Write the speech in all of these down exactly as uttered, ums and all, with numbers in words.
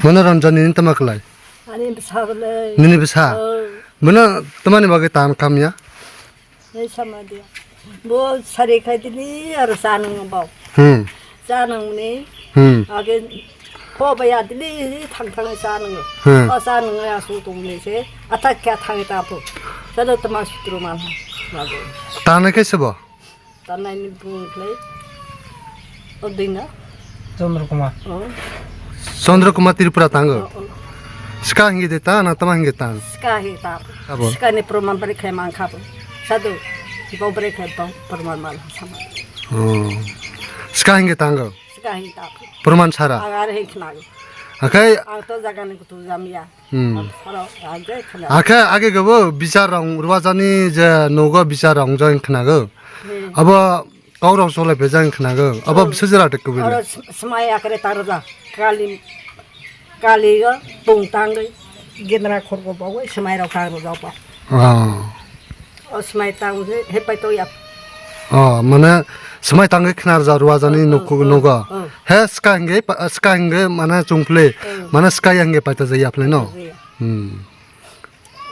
Manoranjan ni tama klai? Ani bwsa bwle. Nini bwsa? Oh. Bono tamani bagwi tan kamya? Nei sama dia. Bo sari khai dili aro sa nang bo. Hmm. Sa nang ni. Hmm. Age pho ba ya dili thang thang sa nang. Hmm. O sa nang ya su tung ni se. Athak kya thang ta pho. Sa do tama sutru man. Babu. Tan ke se bo? Tanai ni bung khlai. O ding na? Chandra Kumar. Oh. Chandra Kumar Tripura tango. Oh, oh. Ska hingi de ta na tama hingi ta? Ska hi ta. Abo. Ska ni proman bari khai man kha bo. Sadu. Bo bari khai bo proman mal sama. Oh. Ska hingi tango. Ska hi ta. Proman sara. Agar hi khna. Akai. Ang to jaga ni kutu jamia. Hmm. Sara, ang je khna. Aka age gabo bichar rong ruajani je nogo bichar rong jang khnago. Hmm. Abo kok rok cholai pe jang khnago. Abo hmm. Sejra te kubile. Oro s-, smai akre tarja. Kali, kali go pung tang gendra khorgo bawo smai rok kang rok pa. Ah. O smai tang je hepai to ya. Oh, mane smai tang khnar ja ruajani oh, nokku oh, nogo. Oh. He ska hinge pa-, ska hinge mane chungphle. Oh. Mane ska hinge paita ja yaphle no. Paita ja ya. Hmm.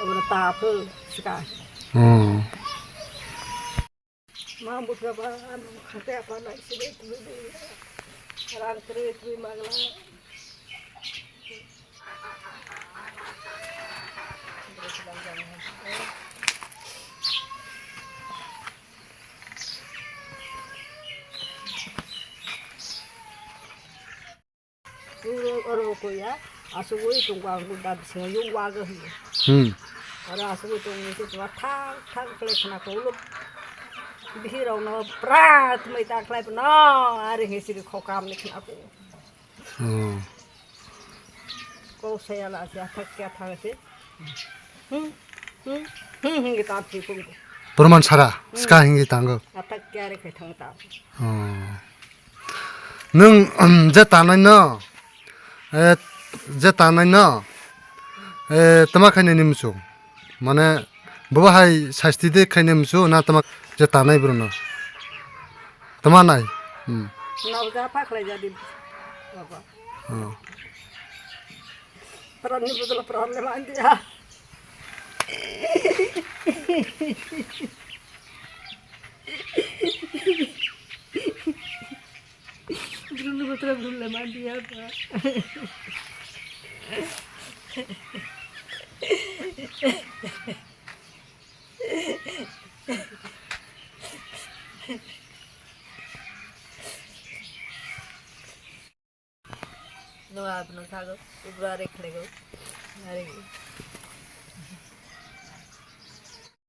Ora ta phu ska. Oh. Mambu ka ba, anu khate apa na isi de tu de. Rang tre tu magla. Oro, oro ko ya, asugwi tongkha ang da bisingo yung waga hiyo. Hmm. Oro asugwi tongwi se tongma thang thang khlai khna ko ulo. Bihirok no pra tmai ta khlai no, ari he siri khokam ni khna ko. Hmm. Ko saya la sia thak kya thang se. Hmm. Hmm. Hmm, hmm, kita phi pung. Proman sara, hmm. Ska hingi tango. Atak kya re khai thang ta. Hmm. Nwng, um, je tanai no, eh, je tanai no, eh, tama khainani muchung. Mane, bobo hai sasti de khainai muchung, na tama je tanai bro no. Tama nai. Hmm. Nokja pakhlai jadi. Baba. Oh. Pranni bujala problem andi ya. Bruno botra bruno le mandi ya pa. No abno sago, ubra re khlego. Ari.